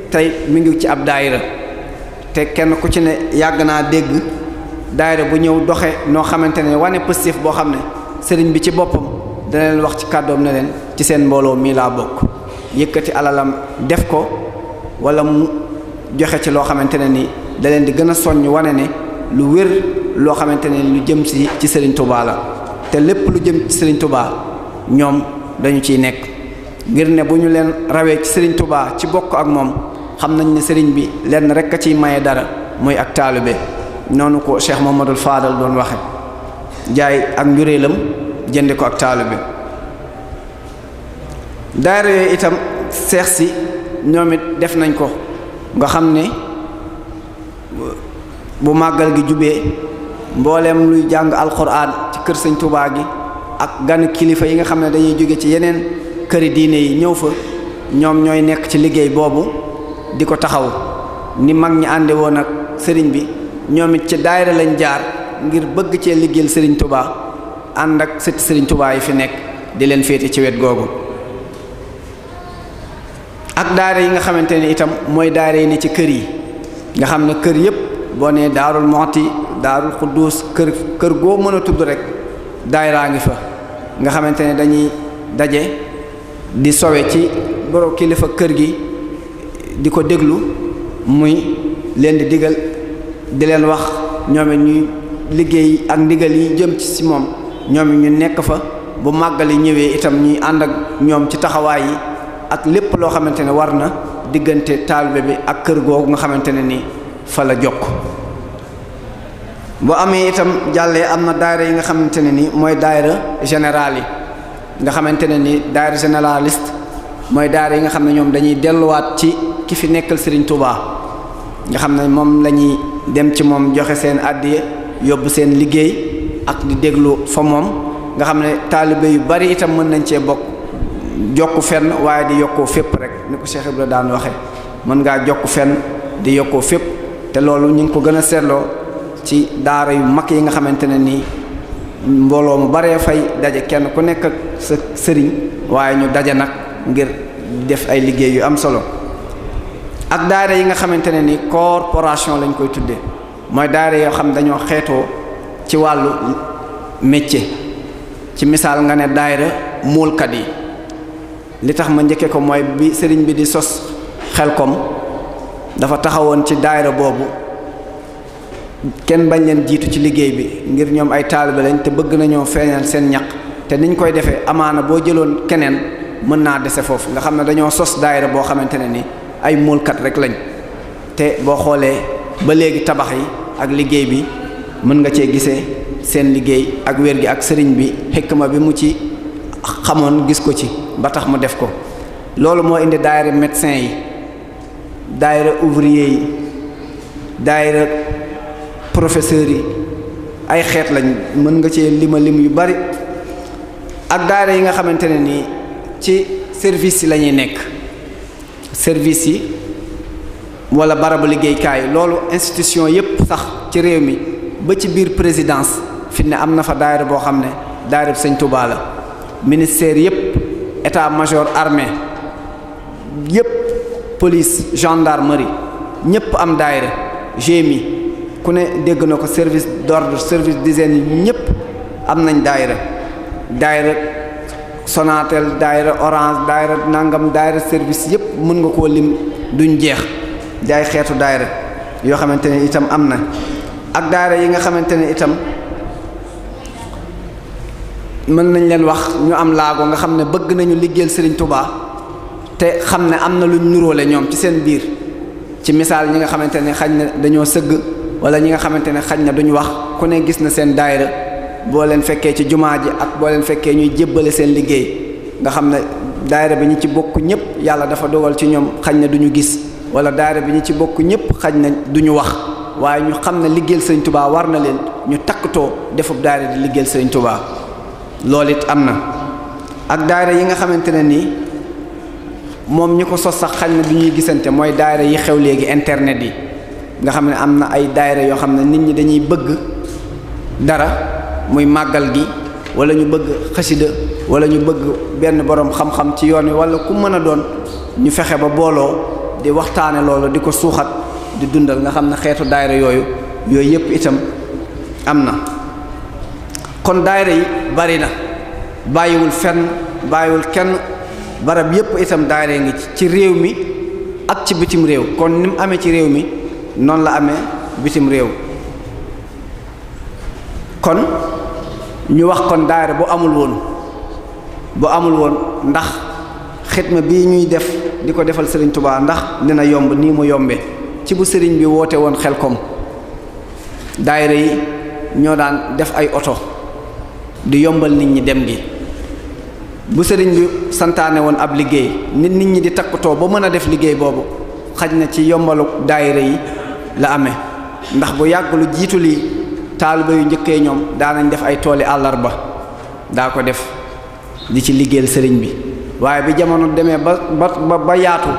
tey mi ngi ci ab daayira te kenn ku ci ne yàgg naa dégg daayira bu ñëw doxe noo xamante ne wane positif boo xam ne sëriñ bi ci boppam dana leen wax ci kàddoom ne leen ci seen mbooloo mii laa bokk yëkkati alalam def ko wala mu joxe ci loo xamante ne ni da leen di gën a soññ wane ne lu wér loo xamante ne lu jëm ci Serigne Touba la te lépp lu jëm ci Serigne Touba ñoom dañu ciy nekk ngir ne bu ñu leen rawee ci Serigne Touba ci bokk ak moom xam nañ ne Serigne bi lenn rek a ciy maye dara muy ak taalibe noonu ko Cheikh Mamadou Fadal doon waxe jaay ak njureelam jënde ko ak taalibe daayira yooyu itam seex si ñoom it def nañ ko nga xam ne bu màggal gi jubee mbooleem luy jàng alxuraan ci kër Sëñ Touba gi ak gan kilifa yi nga xam ne dañuy jóge ci yeneen këri diine yi ñëw fa ñoom ñooy nekk ci liggéey boobu di ko taxaw ni mag ñi ànde woon ak sëriñ bi ñoom it ci daayira lañ jaar ngir bëgg cee liggéeyal Serigne Touba ànd ak sëti Serigne Touba yi fi nekk di leen féete ci wet googu ak daayira yi nga xamante ne itam mooy daayira yi ne ci kër yi nga xam ne kër yépp boo nee Daarul Muxti Daarul Xuddus kër goo mën a tudd rek daayiraa ngi fa nga xamante ne dañuy daje di sowe ci borom kilifa kër gi di ko déglu muy leen di digal di leen wax ñoom it ñuy liggéey ak ndigal yi jëm ci si moom ñoom it ñu nekk fa bu màggal yi ñëwee itam ñuy ànd ak ñoom ci taxawaay yi ak lépp loo xamante ne war na diggante taalibe bi ak kër googu nga xamante ne ni fa la jokk bu amee itam jàllee am na daayira yi nga xamante ne ni mooy daayira général yi nga xamante ne ni daayira généraliste mooy daayira yi nga xam ne ñoom dañuy delluwaat ci ki fi nekkal Serigne Touba nga xam ne moom la ñuy dem ci moom joxe seen àddiya yóbbu seen liggéey ak di déglu fa moom nga xam ne taalibe yu bari itam mën nañ cee bokk jokku fenn waaye di yokkoo fépp rek ni ko Cheikh Ibra daan waxe mën ngaa jokku fenn di yokkoo fépp te loolu ñu ngi ko gën a seetloo ci daara yu mag yi nga xamante ne nii mbooloo mu baree fay daje kenn ku nekk ak sa sëriñ waaye ñu daje nag ngir def ay liggéey yu am solo ak daara yi nga xamante ne ni corporation lañ koy tuddee mooy daara yoo xam dañoo xeetoo ci wàllu métier ci misaal nga ne daayira móolkat yi li tax ma njëkke ko mooy bi sëriñ bi di sos Xelkom dafa taxawoon ci daayira boobu kenn bañ leen jiitu ci liggéey bi ngir ñoom ay taalibe lañ te bëgg nañoo feeñal seen ñaq te niñ koy defee amaana boo jëloon keneen mën naa dese foofu nga xam ne dañoo sos daayira boo xamante ne ni ay móolkat rek lañ te boo xoolee ba léegi tabax yi ak liggéey bi mën nga cee gisee seen liggéey ak wér gi ak sëriñ bi xikma bi mu ci xamoon gis ko ci ba tax mu def ko. loolu moo indi daayira médecin yi daayira ouvrier yi daayira professeurs yi ay xeet lañ mën nga cee lim yu bari ak daayira yi nga xamante ne nii ci service yi la ñuy nekk service yi wala barabu liggéeykaay loolu institution yépp sax ci réew mi ba ci biir présidence fi ne am na fa daayira boo xam ne daayira Sëñ Tuubaa la ministère yépp état major armée yépp police gendarmerie ñépp am daayira GMI ku ne dégg na ko service d'ordre service d'hygiène yi ñépp am nañ daayira Sonatel daayira Orange daayira nangam daayira service yépp mën nga koo lim duñ jeex jaay xeetu daayira yoo xamante ne itam am na ak daayira yi nga xamante ne itam mën nañ leen wax ñu am laago nga xam ne bëgg nañu liggéeyal Serigne Touba te xam ne am na luñ nuróole ñoom ci seen biir ci misaal ñi nga xamante ne xañ na dañoo sëgg wala ñi nga xamante ne xañ na duñ wax ku ne gis na seen daayira boo leen fekkee ci jumaa ji ak boo leen fekkee ñuy jébbale seen liggéey nga xam ne daayira bi ñu ci bokk ñëpp yàlla dafa dogal ci ñoom xañ na duñu gis wala daayira bi ñu ci bokk ñëpp xañ na duñu wax waaye ñu xam ne liggéeyal Serigne Touba war na leen ñu takkatoo defub daayira di liggéeyal Serigne Touba loolu it am na ak daayira yi nga xamante ne nii moom ñi ko sos sax xañ na du ñuy gisante mooy daayira yi xew léegi internet yi nga xam ne am na ay daayira yoo xam ne nit ñi dañuy bëgg dara muy màggal gi wala ñu bëgg xasida wala ñu bëgg benn borom xam-xam ci yoon wi wala ku mën a doon ñu fexe ba booloo di waxtaane loolu di ko suuxat di dundal nga xam ne xeetu daayira yooyu yépp itam am na kon daayira yi bari na bàyyiwul fenn bàyyiwul kenn barab yépp itam daayira ngi ci réew mi ak ci bitim réew kon ni mu amee ci réew mi noonu la amee bitim réew kon ñu wax kon daayira bu amul woon ndax xidma bii ñuy def di ko defal Serigne Touba ndax dina yomb nii mu yombee ci bu Serigne bi woote woon Xelkom daayira yi ñoo daan def ay oto di yombal nit ñi dem gi bu sëriñ bi santaane woon ab liggéey nit ñi di takkatoo ba mën a def liggéey boobu xaj na ci yombalu daayira yi la amee ndax bu yàgg lu jiitu lii taaliba yu njëkkee ñoom daanañ def ay tooli àllarba daa ko def di ci liggéeyal sëriñ bi waaye bi jamono demee ba yaatu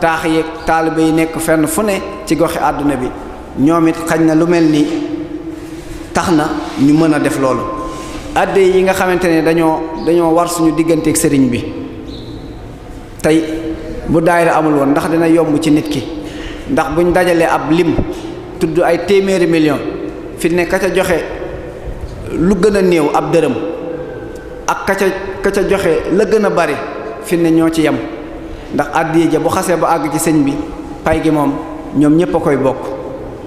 taax yeeg taaliba yi nekk fenn fu ne ci goxi àdduna bi ñoom it xaj na lu mel ni tax na ñu mën a def loolu adde yi nga xamante ne dañoo war suñu digganteeg sëriñ bi tey bu daayira amul woon ndax dina yomb ci nit ki ndax buñ dajalee ab lim tudd ay téeméeri million fi ne ka ca joxe lu gën a néew ab dërëm ak ka ca joxe la gën a bari fi ne ñoo ci yem ndax addiya ja bu xasee ba àgg ci sëñ bi pay gi moom ñoom ñépp a koy bokk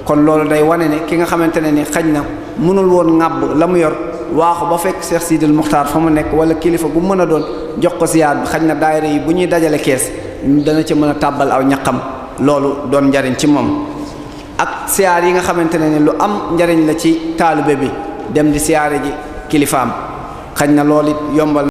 kon loolu day wane ne ki nga xamante ne ni xañ na mënul woon ŋàbb la mu yor waaxu ba fekk Cheikh Sidil Muxtaar fa mu nekk wala kilifa bu mën a doon jox ko siyaat bi xañ na daayira yi bu ñuy dajale kees dana ca mën a tàbbal aw ñaqam loolu doon njariñ ci moom ak siyaar yi nga xamante ne ni lu am njariñ la ci taalibe bi dem di siyaare ji kilifaam xañ na loolu it yombal